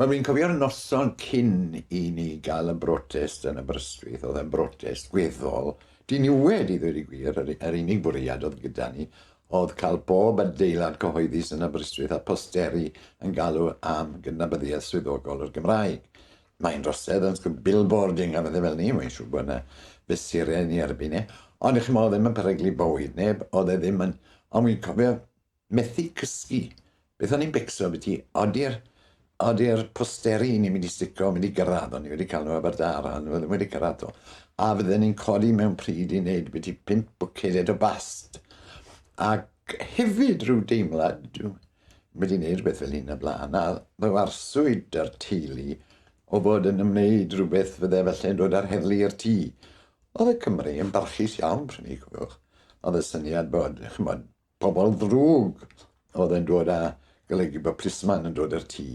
Wel, fi'n cofio'r noson cyn i ni gael y brotest yn Aberystwyth, oedd e'n brotest gweddol diniwed i ddweud y gwir, yr unig bwriad oedd gyda ni oedd cael bob adeilad cyhoeddus yn Aberystwyth a posteri yn galw am gydnabyddiaeth swyddogol o'r Gymraeg. Mae'n drosedd yn sgwrs billboarding a bethau fel 'ny, mae'n siŵr bod yna fesurau yn ei erbyn e, ond chimod, oedd e ddim yn peryglu bywyd neb, oedd e ddim yn... Ond wi'n cofio methu cysgu. Beth o'n i'n becso byti, odi'r odi'r posteri ni'n mynd i stico yn mynd i gyrraedd, o'n i wedi cael nhw Aberdâr a nhw ddim wedi cyrraedd to. A fydden ni'n codi mewn pryd i wneud byti pump bwced o bast. Ac hefyd rhyw deimlad, dwi'n wedi wneud rhywbeth fel hyn o blaen, a rhyw arswyd ar teulu o fod yn ymwneud rhywbeth fydde falle'n dod â'r heddlu i'r tŷ. Oedd y Cymry yn barchus iawn pryd 'ny, cofiwch. Oedd y syniad bod, chimod, pobl ddrwg oedd yn dod â golygu bod plisman yn dod i'r tŷ,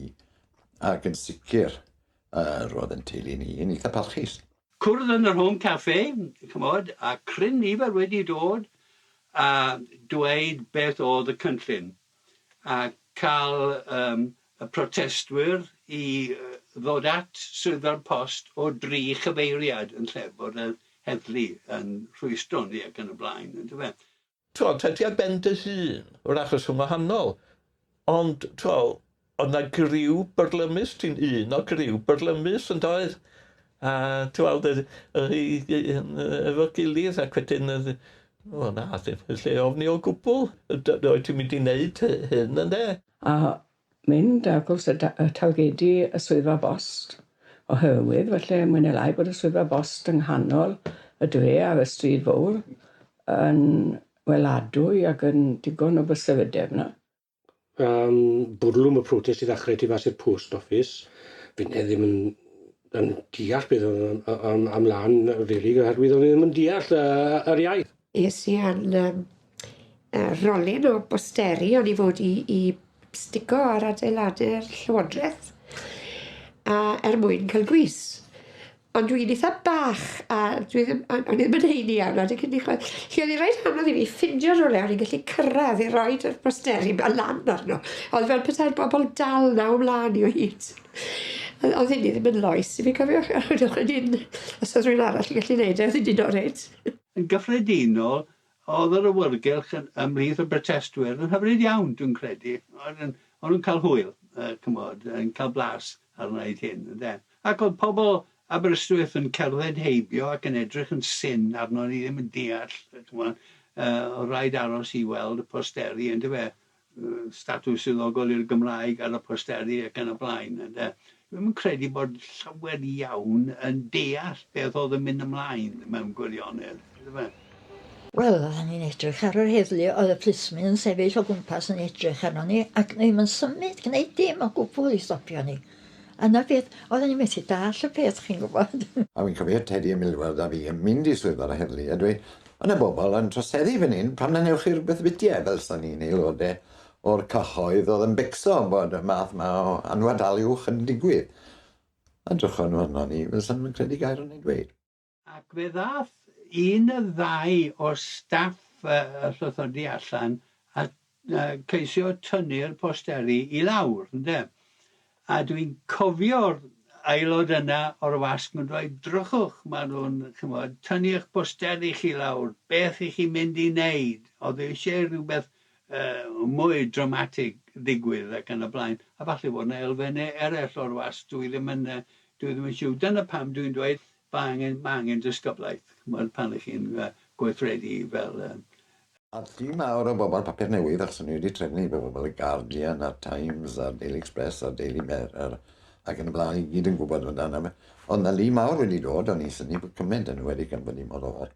ac yn sicr uh, roedd yn teulu ni yn eitha parchus. Cwrdd yn yr Home Cafe, ch'mod, a cryn nifer wedi dod a dweud beth oedd y cynllun, a cael yym y protestwyr i ddod at Swyddfa'r Post o dri chyfeiriad yn lle bod y heddlu yn rhwystro ni ac yn y blaen, yndyfe. T'wel, ta ti ar ben dy hun, wrach rheswm wahanol, ond t'wel, o'dd 'na griw byrlymus, ti'n un o griw byrlymus yn doedd? A t'wel, efo gilydd ac wedyn o na, ddim lle ofni o gwbl, oedd ti'n mynd i wneud hyn ynde? A mynd a wrth gwrs y y targedu y swyddfa bost oherwydd falle mwy neu lai bod y swyddfa bost yng nghanol y dre ar y stryd fowr yn weladwy ac yn digon o brysurdeb 'na. Yym bwrlwm y protest i ddechrau tu fas i'r post office. Finne ddim yn yn deall beth oedd am am lan rili oherwydd o'n i ddim yn deall yy yr iaith. Es i ar yym yy rolyn o bosteri o'n i fod i i stico ar adeilade'r Llywodreth a er mwyn ca'l gwys. Ond dwi'n itha bach a dwi ddim o'n o'n i ddim yn heini iawn adeg hynny chwaith. 'Lly o'dd 'i reit anodd i fi ffindio rywle o'n i'n gallu cyrradd i roid yr posteri 'ma lan arno. O'dd fel petai'r bobol dal 'na o mlan i o hyd. O'dd o'dd hynny ddim yn loes i fi cofiwch o'n i'n os o'dd rywun arall yn gallu neud e o'dd hynny'n oreit. Yn gyffredinol, Oedd yr awyrgylch yn ymhlith y protestwyr yn hyfryd iawn, dwi'n credu. O'n nhw'n o'n nhw'n cael hwyl, yy ch'mod, yn cael blas ar wneud hyn, ynde. Ac oedd pobl Aberystwyth yn cerdded heibio ac yn edrych yn syn arno ni, ddim yn deall, ch'mod, yy oedd rhaid aros i weld y posteri, yndyfe, statws swyddogol i'r Gymraeg ar y posteri ac yn y blaen, ynde. Dwi'm yn credu bod llawer iawn yn deall beth oedd yn mynd ymlaen mewn gwirionedd, yndyfe. Wel, oedden ni'n edrych ar yr heddlu, oedd y plismyn yn sefyll o gwmpas yn edrych arnon ni ac ddim yn symud, gwneud dim o gwbl i stopio ni. A 'na beth, oedden ni'n methu dallt y peth, chi'n gwybod. A wi'n cofio Teddy a Milward a fi yn mynd i swyddfa'r heddlu a dweud, ma' 'na bobl yn troseddu fan hyn, pam na newch chi rywbeth ambiti e? Fel 'sa ni'n aelodau o'r cyhoedd oedd yn becso bod y math 'ma o anwadaliwch yn digwydd. A drychon nhw arnon ni fel 'sa nhw'm yn credu gair o'n i'n dweud. Ac fe ddaeth un neu ddau o staff y llythyrdy allan a ceisio tynnu'r posteri i lawr, ynde. A dwi'n cofio'r aelod yna o'r wasg yn dweud, 'Drychwch, maen nhw'n, chimod, tynnu eich posteri chi lawr, beth 'y chi'n mynd i wneud? Oedd e eisiau rhywbeth mwy dramatig ddigwydd ac yn y blaen. A falle bod 'na elfennau eraill o'r wasg, dwi ddim yn, dwi ddim yn siŵr. Dyna pam dwi'n dweud Mae angen, mae angen disgyblaeth, chimod, pan 'ych chi'n gweithredu fel yy... A llu mawr o bobl papur newydd, achos o'n i wedi trefnu i bobl y Guardian a'r Times a'r Daily Express a'r Daily Mirror ac yn y blaen i gyd yn gwybod amdano fe. Oedd 'na lu mawr wedi dod, o'n i'n synnu bod cymaint yn nhw wedi gan bod hi mor oer.